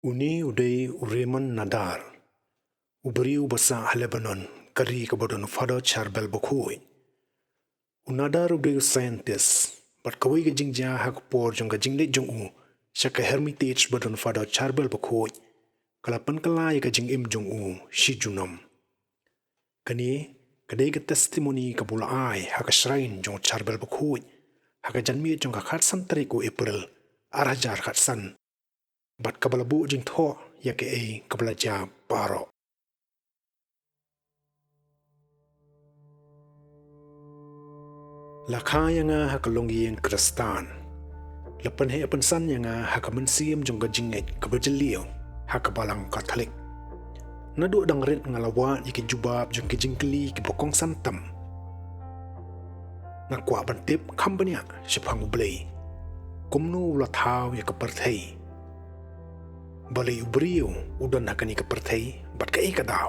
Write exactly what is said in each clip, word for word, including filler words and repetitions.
Une u dei u Raymond Nader, u briew ba sah ha Lebanon, ka ri kaba don u Father Charbel Bakhuid. U Nader u dei u scientist, bad kawei ka jingjia ha ka por jong ka jingleit jong u sha ka Hermitage ba don u Father Charbel Bakhuid, ka la pynkylla ïa ka jingim jong u shi junom. Kane ka dei ka testimony kaba u la ai ha ka shrine jong u Charbel Bakhuid ha ka janmiet jong ka khatsan tarik u April, ar hajar khatsan, bad kaba la buh jingthoh ïa kaei kaba la jia baroh. La kha ïa nga ha ka longïing Khristan. La pynheh pynsan ïa nga ha ka mynsiem jong ka jingngeit kaba jylliew ha ka Balang Katholik. Naduh dang rit nga la wad ïa ki jubab jong ki jingkylli kiba kongsan tam. Nga kwah ban tip kham bniah shaphang U Blei. Kumno u la thaw ïa ka pyrthei? Balei u briew u don ha kane ka pyrthei bad kaei ka daw?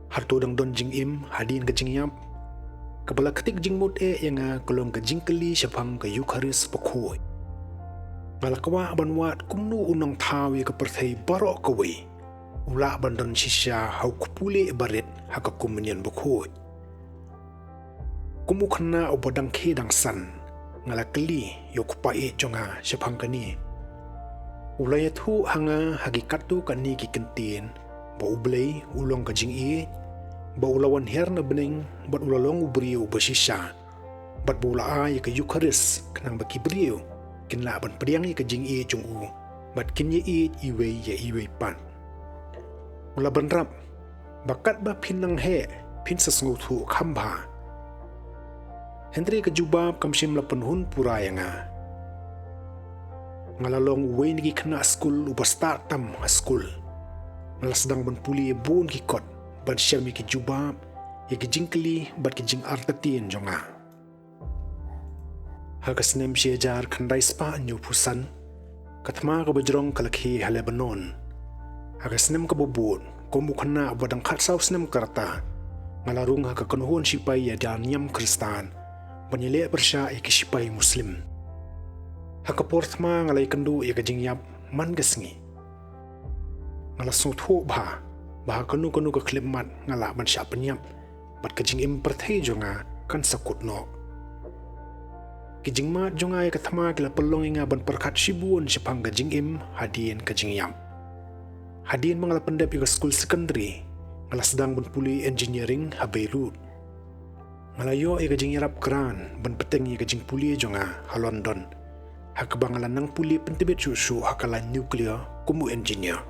Hato dang don jingim hadien ka jingïap? Kaba la ktik jingmut eh ïa nga ka long ka jingkylli shaphang ka Eukharist Bakhuid. Nga la kwah ban wad kumno u nongthaw ïa ka pyrthei baroh kawei u lah ban don shisha ha u kpu lieh barit ha ka Komunion Bakhuid. Kum u khynnah uba dang khie dang san, nga la kylli ïa u kpa ïeit jong nga shaphang kane. U la ïathuh ha nga ha ki katto katne ki kyntien ba U Blei u long ka jingïeit, ba u la wan hiar na bneng bad u la long u briew uba shisha, bad ba u la ai ïa ka Eukharist khnang ba ki briew kin lah ban pdiang ïa ka jingïeit jong u bad kin ïaieit iwei ïa iwei pat. U la bynrap ba katba phin nang heh phin sa sngewthuh kham bha. Hynrei ka jubab kam shym la pynhun pura ïa nga. Nga la long uwei na ki khynnah skul uba stad tam ha skul. Nga la sdang ban pule bun ki kot ban shem ïa ki jubab ïa ki jingkylli bad ki jingartatien jong nga. Ha ka snem shi hajar khyndai spah hynñiewphew san, ka thma kaba jrong ka la khie ha Lebanon. Ha ka snem kaba bud, kum u khynnah uba dang khatsaw snem ka rta, nga la rung ha ka kynhun shipai ïada niam Khristan ban ïaleh pyrshah ïa ki shipai Muslim. Ha ka por thma nga la ïakynduh ïa ka jingïap man ka sngi. Nga la sngewthuh bha ba ha kano kano ka khyllipmat nga lah ban shah pynïap bad ka jingim pyrthei jong nga kan sa kut noh. Ki jingmad jong nga ïa ka thma ki la pynlong ïa nga ban pyrkhat shibun shaphang ka jingim hadien ka jingïap. Hadien ba nga la pyndep ïa ka skul secondary, nga la sdang ban pule engineering ha Beirut. Nga la ïoh ïa ka jingïarap grant ban bteng ïa ka jingpule jong nga ha London, ha kaba nga la nang pule pyntbit shuh shuh ha ka lain nuclear kum u engineer.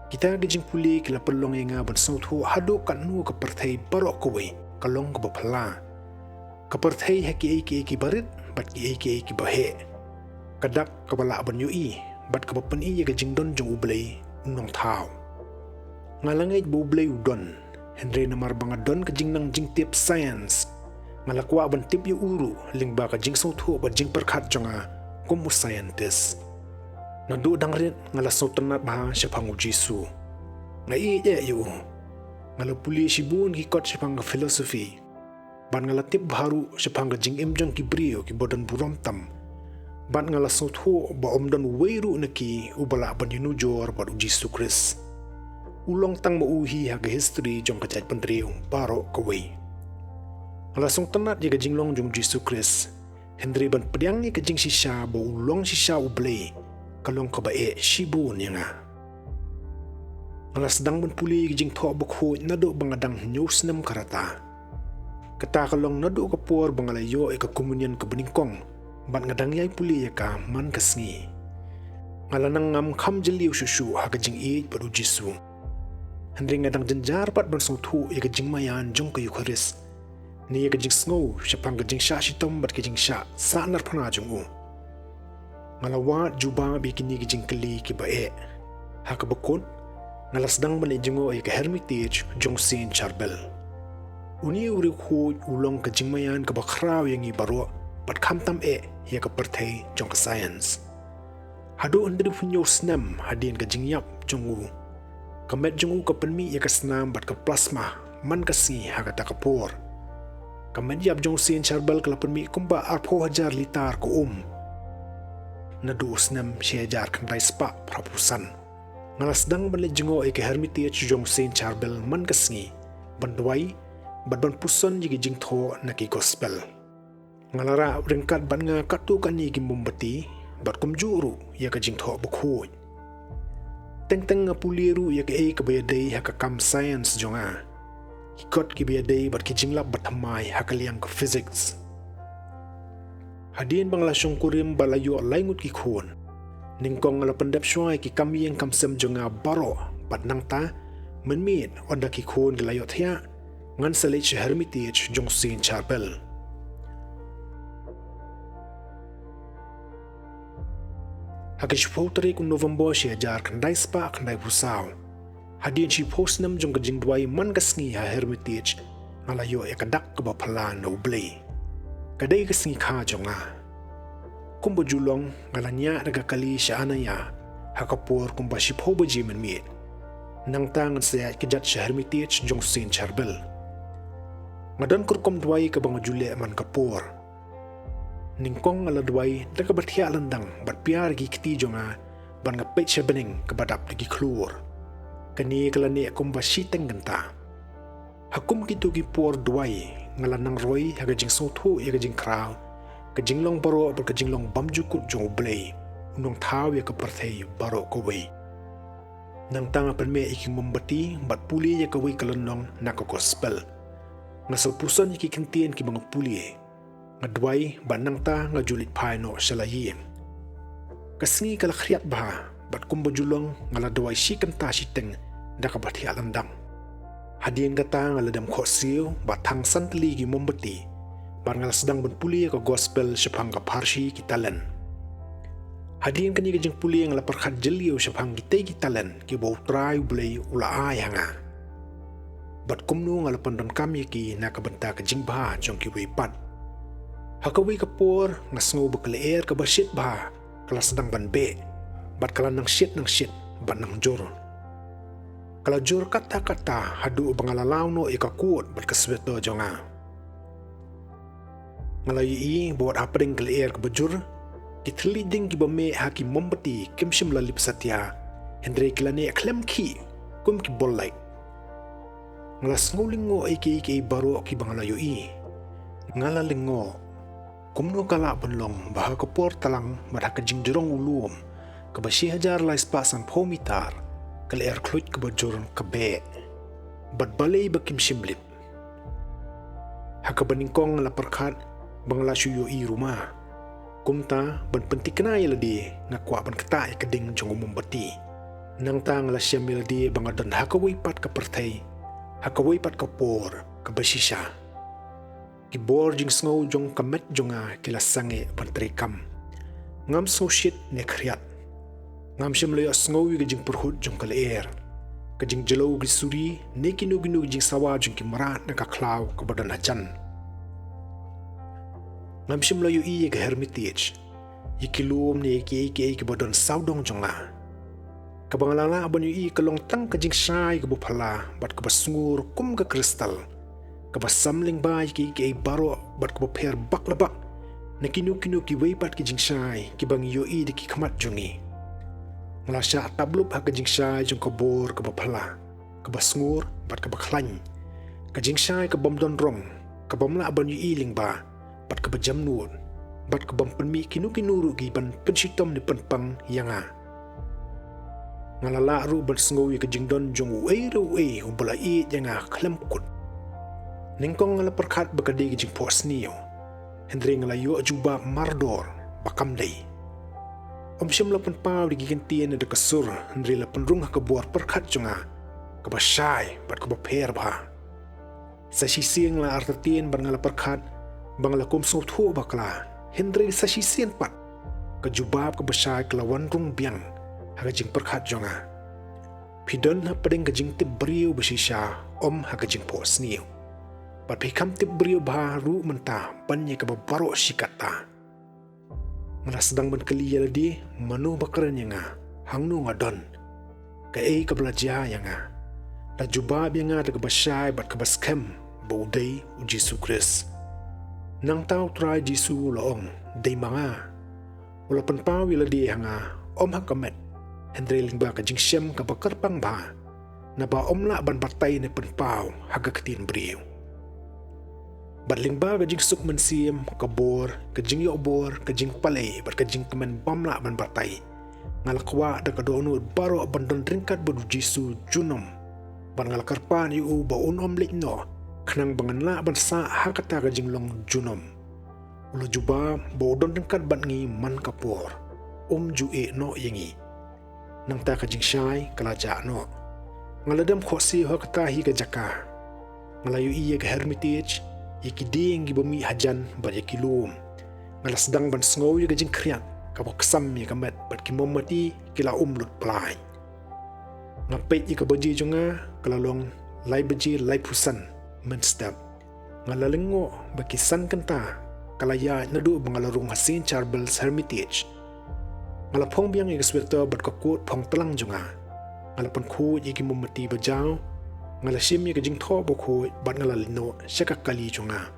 Kita ki jingpule ki la pynlong ïa nga ban sngewthuh haduh katno ka pyrthei baroh kawei ka long kaba phylla. Ka pyrthei ha kiei kiei kiba rit bad kiei kiei kiba heh. Ka dak kaba lah ban ïohi bad kaba pyni ïa ka jingdon jong U Blei u nongthaw. Nga la ngeit ba U Blei u don, hynrei namar ba nga don ka jingnang jingtip science, nga la kwah ban tip ïa u ruh lyngba ka jingsngewthuh bad jingpyrkhat jong nga kum u scientist. Naduh dang rit nga la sngewtynnat bha shaphang U Jisu. Nga ïeit eh ïa u. Nga la pule shibun ki kot shaphang ka philosophy. Bad nga la tip bha ruh shaphang ka jingim jong ki briew kiba don burom tam. Bad nga la sngewthuh ba ym don uwei ruh na ki uba lah ban ïanujor bad U Jisu Khrist. U long tang ma u hi ha ka history jong ka jaitbynriew baroh kawei. Nga la sngewtynnat ïa ka jinglong jong U Jisu Khrist. Hynrei ban pdiang ïa ka jingshisha ba u long shisha U Blei ka long kaba eh shibun ïa nga. Nga la sdang ban pule ïa ka Jingthoh Bakhuid naduh ba nga dang hynñiew snem ka rta. Kata ka long naduh ka por ba nga la ïoh ïa ka komunion kaba nyngkong bad nga dang ïai pule ïa ka man ka sngi. Nga la nang ngam kham jylliew shuh shuh ha ka jingïeit bad U Jisu. Hynrei nga dang jynjar pat ban sngewthuh ïa ka jingmaïan jong ka Eukharist, ne ïa ka jingsngew shaphang ka jingshah shitom bad ka jingshah sahnarphna jong u. Nga la wad jubab ïa kine ki jingkylli kiba eh. Ha kaba kut, nga la sdang ban leit jngoh ïa ka Hermitage jong Saint Charbel. Une u riewkhuid u long ka jingmaïan kaba khraw ïa ngi baroh bad khamtam eh ïa ka pyrthei jong ka science. Haduh hynriewphew hynñiew snem hadien ka jingïap jong u, ka met jong u ka pynmih ïa ka snam bad ka plasma man ka sngi ha kata ka por. Ka met ïap jong u Saint Charbel ka la pynmih kumba arphew hajar litar ka um. naduh u snem shi hajar khyndai spah phra phew san. Nga la sdang ban leit jngoh ïa ka Hermitage jong Saint Charbel man ka sngi, ban duwai bad ban puson ïa ki jingthoh na ki gospel. Nga la rah ryngkat bad nga katto katne ki mombati bad kumjuh ruh ïa ka Jingthoh Bakhuid. Teng teng nga pule ruh ïa kaei kaba ïadei ha ka kam science jong nga, ki kot kiba ïadei bad ki jinglap bathymmai ha ka liang ka physics. Hadien ba nga la shongkurim bad la ïoh lai ngut ki khun, nyngkong nga la pyndep shuwa ïa ki kam ïing kam sem jong nga baroh, bad nangta mynmiet, ynda ki khun ki la ïohthiah, ngan sa leit sha Hermitage jong Saint Charbel. Ha ka shiphew tarik u November shi hajar khyndai spah khyndai phew saw, hadien shiphew snem jong ka jingduwai man ka sngi ha Hermitage, nga la ïoh ïa ka dak kaba phylla na U Blei. Ka dei ka sngi kha jong nga. Kumba ju long, nga la ñiah da ka kali sha Anaya ha ka por kumba shiphew baje mynmiet. Nangta ngan sa ïaid kjat sha Hermitage jong Saint Charbel. Nga don ka rukom duwai kaba nga ju leh man ka por. Nyngkong nga la duwai da kaba thiah lyndang bad pdiang ïa ki kti jong nga, bad nga peit sha bneng kaba dap da ki khlur. Kane ka la neh kumba shiteng kynta. Ha kum kito ki por duwai, nga la nang roi ha ka jingsngewthuh ïa ka jingkhraw, ka jinglong baroh bad ka jinglong bymjukut jong U Blei, u nongthaw ïa ka pyrthei baroh kawei. Nangta nga pynmih ïa ki mombati bad pule ïa kawei ka lynnong na ka gospel. Nga sa puson ïa ki kyntien kiba nga pule. Nga duwai bad nangta nga ju leit phai noh sha la ïing. Ka sngi ka la khriat bha, bad kumba ju long nga la duwai shi kynta shiteng da kaba thiah lyndang. Hadien kata nga la dem khohsiew bad thang san tylli ki mombati, bad nga la sdang ban pule ïa ka gospel shaphang ka pharshi ki talent. Hadien kane ka jingpule nga la pyrkhat jylliew shaphang kitei ki talent kiba U Trai U Blei u la ai ha nga, bad kumno nga la pyndonkam ïa ki na ka bynta ka jingbha jong kiwei pat. Ha kawei ka por nga sngew ba ka lyer kaba shit bha ka la sdang ban beh, bad ka la nang shit nang shit bad nang jur. Ka la jur katta katta haduh ba nga la law noh ïa ka kot bad ka sweater jong nga. Nga la ïohi ba wat hapdeng ka lyer kaba jur, ki thylliej ding kiba mih ha ki mombati kim shym la lip satia, hynrei ki la neh khlem khih kum ki bol light. Nga la sngew lyngngoh ïa kiei kiei baroh kiba nga la ïohi. Nga la lyngngoh, kumno ka lah ban long ba ha ka por tlang bad ha ka jingjrong u lum kaba shi hajar lai spah sanphew mitar, ka lyer khluid kaba jur ka beh, bad balei ba kim shym lip. Ha kaba nyngkong nga la pyrkhat ba nga la shu ïohi ruma. Kumta, ban pynthikna ïa lade, nga kwah ban ktah ïa ka ding jong u mombati. Nangta nga la shem ïa lade ba nga don ha kawei pat ka pyrthei, ha kawei pat ka por kaba shisha. Ki bor jingsngew jong ka met jong nga ki la sangeh ban treikam. Ngam sngew shit ne khriat. Ngam shym la ïohsngew ïa ka jingpyrhut jong ka lyer, ka jingjylliew ki suri, ne kino kino ki jingsawa jong ki mrad na ka khlaw kaba don hajan. Ngam shym la ïohi ïa ka Hermitage, ïa ki lum ne ïa kiei kiei kiba don sawdong jong nga. Kaba nga la lah ban ïohi ka long tang ka jingshai kaba phylla bad kaba sngur kum ka kristal, kaba sam lyngba ïa kiei kiei baroh bad kaba pher bak la bak na kino kino kiwei pat ki jingshai kiba ngi ïohi da ki khmat jong ngi. Nga la shah tap lup ha ka jingshai jong ka bor kaba phylla, kaba sngur bad kaba khlaiñ, ka jingshai ka bym don rong, ka bym lah ban ïohi lyngba, bad kaba jemnud, bad ka bym pynmih kino kino ruh kiban pynshitom ne pynpang ïa nga. Nga la lah ruh ban sngew ïa ka jingdon jong uei re uei uba la ïeit ïa nga khlem kut. Nyngkong nga la pyrkhat ba ka dei ka jingphohsniew, hynrei nga la ïoh jubab mardor ba kam dei. Ym shym la pynpaw da ki kyntien ne da ka sur, hynrei la pynrung ha ka bor pyrkhat jong nga kaba shai bad kaba pher bha. Sa shisien nga la artatien bad nga la pyrkhat ba nga la kum sngewthuh bakla, hynrei sa shisien pat ka jubab kaba shai ka la wan rung biang ha ka jingpyrkhat jong nga. Phi don hapdeng ka jingtip briew ba shisha, ym ha ka jingphohsniew. Bad phi kham tip briew bha ruh mynta ban ïa kaba baroh shi katta. Nga la sdang ban kylli ïa lade, mano ba kren ïa nga, hangno nga don, kaei kaba la jia ïa nga. La jubab ïa nga da kaba shai bad kaba skhem ba u dei u Jisu Khrist. Nangta u Trai Jisu u la ong, dei ma nga. U la pynpaw ïa lade ha nga, ym ha ka met, hynrei lyngba ka jingshem kaba kyrpang bha, naba ym lah ban batai ne pynpaw ha ka ktien briew. Bad lyngba ka jingsuk mynsiem, ka bor, ka jingïoh bor, ka jingpalei, bad ka jingkmen bym lah ban batai, nga la kwah da ka dohnud baroh ban don ryngkat bad U Jisu junom. Bad nga la kyrpad ïa u ba un ym leit noh, khnang ba ngan lah ban sah ha kata ka jinglong junom. U la jubab ba u don ryngkat bad ngi man ka por, um ju ïeh noh ïa ngi. Nangta ka jingshai ka la jah noh. Nga la dem khohsiew ha kata hi ka jaka. Nga la ïohi ïa ka Hermitage, ïa ki dieng kiba mih hajan bad ïa ki lum. Nga la sdang ban sngew ïa ka jingkhriat kaba ksam ïa ka met bad ki mombati ki la um lut plaiñ. Nga peit ïa ka baje jong nga, ka la long lai baje laiphew san mynstep. Nga la lyngngoh ba ki san kynta ka la ïaid naduh ba nga la rung ha Saint Charbel's Hermitage. Nga la phong biang ïa ka sweater bad ka kot phong tlang jong nga. Nga la pynkhuid ïa ki mombati ba jaw. Nga la shim ïa ka jingthoh bakhuid bad nga la leit noh sha ka kali jong nga.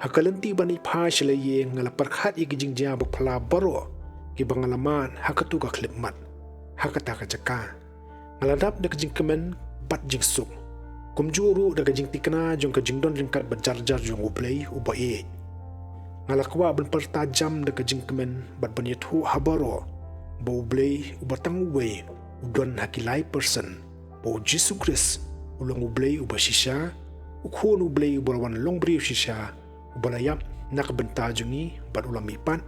Ha ka lynti ban ïaid phai sha la ïing nga la pyrkhat ïa ki jingjia ba phylla baroh kiba nga la mad ha katu ka khyllipmat, ha kata ka jaka. Nga la dap da ka jingkmen bad jingsuk, kumjuh ruh da ka jingthikna jong ka jingdon ryngkat ba jar jar jong U Blei uba ïeit. Nga la kwah ban pyrta jam da ka jingkmen bad ban ïathuh ha baroh ba U Blei uba tang uwei u don ha ki lai person, ba U Jisu Khrist u long U Blei uba shisha, U Khun U Blei uba la wan long briew shisha, uba la ïap na ka bynta jong ngi bad u la mihpat,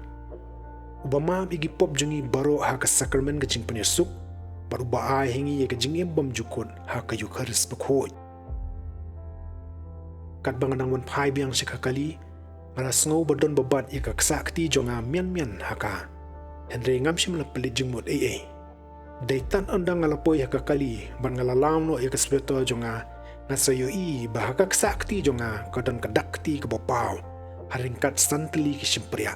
uba map ïa ki pop jong ngi baroh ha ka sakramen ka jingpynïasuk, bad uba ai ha ngi ïa ka jingim bymjukut ha ka Eukharist bakhuid. Katba nga nang wan phai biang sha ka kali, nga la sngew ba don ba bat ïa ka ksah kti jong nga mian mian ha ka. Hynrei ngam shym la pynleit jingmut ei ei. Dei tang ynda nga la poi ha ka kali bad nga la law noh ïa ka sweater jong nga, nga sa ïohi ba ha ka ksah kti jong nga ka don ka dak kti kaba paw ha ryngkat san tylli ki shympriah,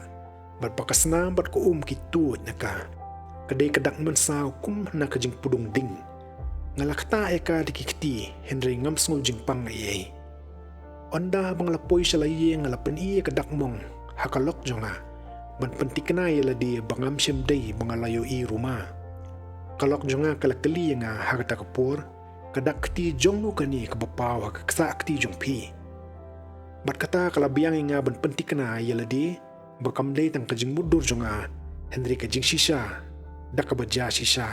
bad ba ka snam bad ka um ki tuid na ka. Ka dei ka dak mynsaw kum na ka jingpudung ding. Nga la ktah ïa ka da ki kti, hynrei ngam sngew jingpang ei ei. Ynda ba nga la poi sha la ïing nga la pyni ïa ka dak mong ha ka lok jong nga ban pynthikna ïa lade ba ngam shym dei ba nga la ïohi ruh ma. Ka lok jong nga ka la kylli ïa nga ha kata ka por, ka dak kti jong no kane kaba paw ha ka ksah kti jong phi? Bad kata ka la biang ïa nga ban pynthikna ïa lade ba kam dei tang ka jingmutdur jong nga, hynrei ka jingshisha da kaba jia shisha.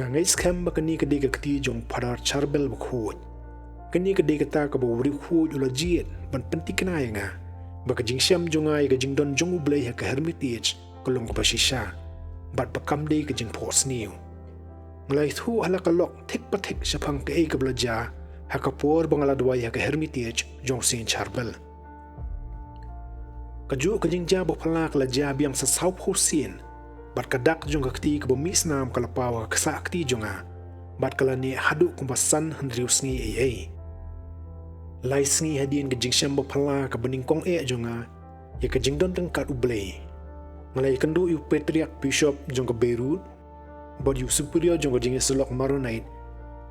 Nga ngeit skhem ba kane ka dei ka kti jong Phadar Charbel bakhuid. Kane ka dei kata kaba u riewkhuid u la jied ban pynthikna ïa nga ba ka jingshem jong nga ïa ka jingdon jong U Blei ha ka Hermitage ka long kaba shisha, bad ba kam dei ka jingphohsniew. Nga la ïathuh ha la ka lok thik pa thik shaphang kaei kaba la jia ha ka por ba nga la duwai ha ka Hermitage jong Saint Charbel. Kajuh ka jingjia ba phylla ka la jia biang sa sawphew sien, bad ka dak jong ka kti kaba mih snam ka la paw ha ka ksah kti jong nga, bad ka la neh haduh kumba san hynriew sngi ei ei. Lai sngi hadien ka jingshem ba phylla kaba nyngkong eh jong nga ïa ka jingdon ryngkat U Blei, nga la ïakynduh ïa u Patriarch Bishop jong ka Beirut bad ïa u Superior jong ka Jingïasyllok Maronite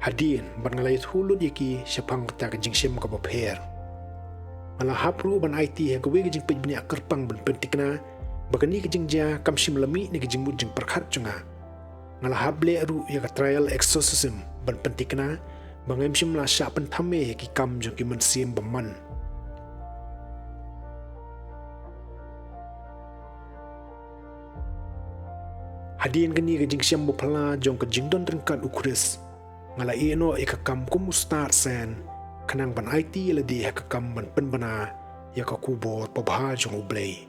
hadien, bad nga la ïathuh lut ïa ki shaphang kata ka jingshem kaba pher. Nga la hap ruh ban aiti ha kawei ka jingpeit bniah kyrpang ban pynthikna ba kane ka jingjia kam shym la mih na ka jingmut jingpyrkhat jong nga. Nga la hap leh ruh ïa ka trial exorcism ban pynthikna ba ngam shym la shah pynthame ïa ki kam jong ki mynsiem bymman. Hadien kane ka jingshem ba phylla jong ka jingdon ryngkat U Khrist, nga la ïeh noh ïa ka kam kum u stad saian, khnang ban aiti ïa lade ha ka kam ban pynbna ïa ka khubor babha jong U Blei.